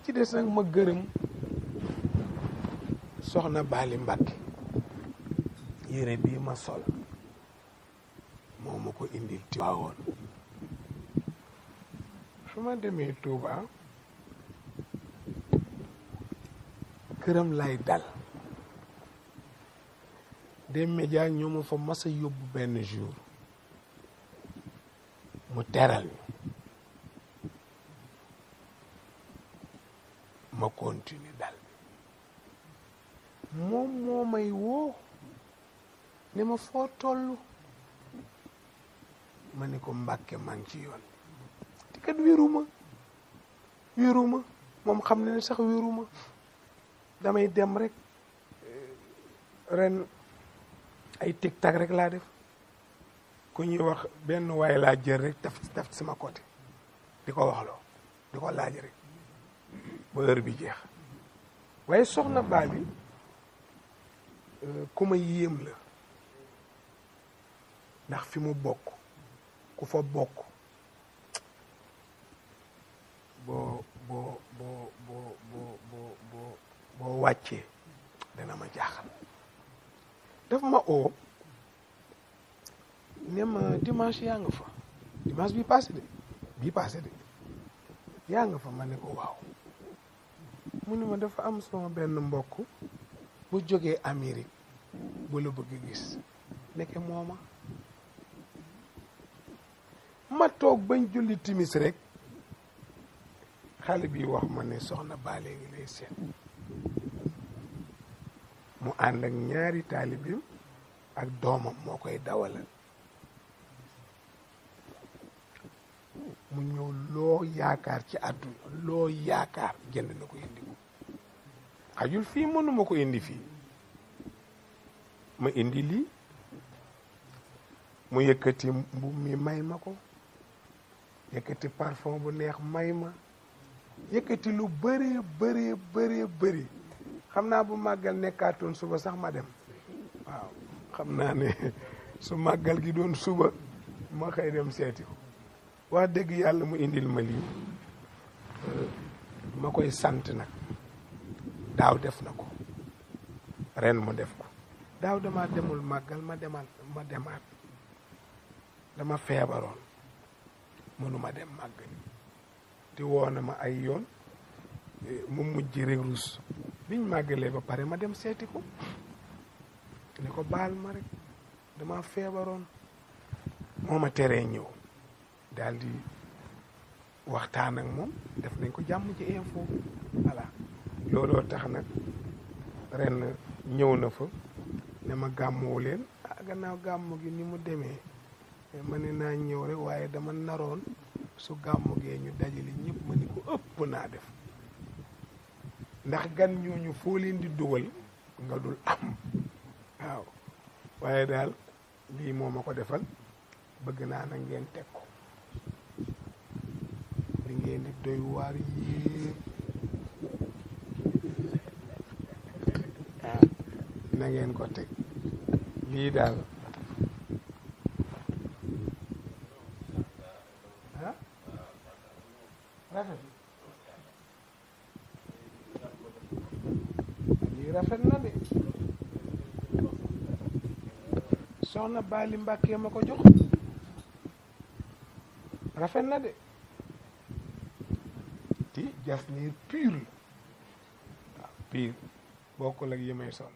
ci des nag ma gërëm soxna Bali Mbàkke yére bii ma sol moo ma ko indil Tiwaawoon su ma demee Touba këram lay dal des médias ñoo ma fa mas a yóbbu benn jour mu teral ñu ma continuer dal moom moo may woo ne ma foo tollu ma ne ko Mbàkke maa ngi ci yoon te kat wéruma moom xam ne sax wéruma damay dem rek ren ay tic-tac rek laa def ku ñuy wax benn waay laa jël rek daf sama côté di ko waxloo di ko laaj rek ba heure bi jeex waaye soxna Bali ku ma yéem la ndax fi mu bokk ku fa bokk boo wàccee dana ma jaaxal daf ma oo ne ma dimanche yaa nga fa dimanche bii passé de yaa nga fa ma ne ko waaw mu ne ma dafa am sama benn mbokk bu jógee Amérique bu la bëgg gis nekke mooma ma toog bañ julli timis rek xale bi wax ma ne soxna Bali ngi lay seet mu ànd ak ñaari taalibeem ak doomam moo koy dawalal mu ñëw loo yaakaar ci àdduna loo yaakaar jënd na ko indi ko xajul fii mënuma ko indi fii ma indi lii mu yëkkati mbubb mi may ma ko yëkkati parfum bu neex may ma yëkkati lu bëree xam naa bu màggal nekkaatoon suba sax ma dem waaw xam naa ne su màggal gi doon suba ma xëy dem seeti ko wax dëgg yàlla mu indil ma lii ma koy sant nag daaw def na ko ren mu def ko daaw dama demul màggal ma demaat dama feebaroon mënuma dem màggal te woona ma ay yoon mu mujj rek rus biñ màggalee ba pare ma dem seeti ko ne ko baal ma rek dama feebaroon moo ma teree ñëw daal di waxtaan ak moom def nañ ko jàmm ci info voilà looloo tax nag ren ñëw na fa ne ma gàmmoo leen gannaaw gàmmu gi ni mu demee ma ne naa ñëw rek waaye dama naroon su gàmmu gee ñu dajale ñëpp ma ni ko ëpp naa def ndax gan ñooñu foo leen di dugal nga dul am waaw waaye daal lii moo ma ko defal bëgg naa na ngeen teg ko li ngeen di doy waar yépp na ngeen ko teg lii daal rafet lii rafet na de soxna Bali Mbàkke ma ko jox rafet na de ti jasneer pur la waaw pur bokkul ak yi may sol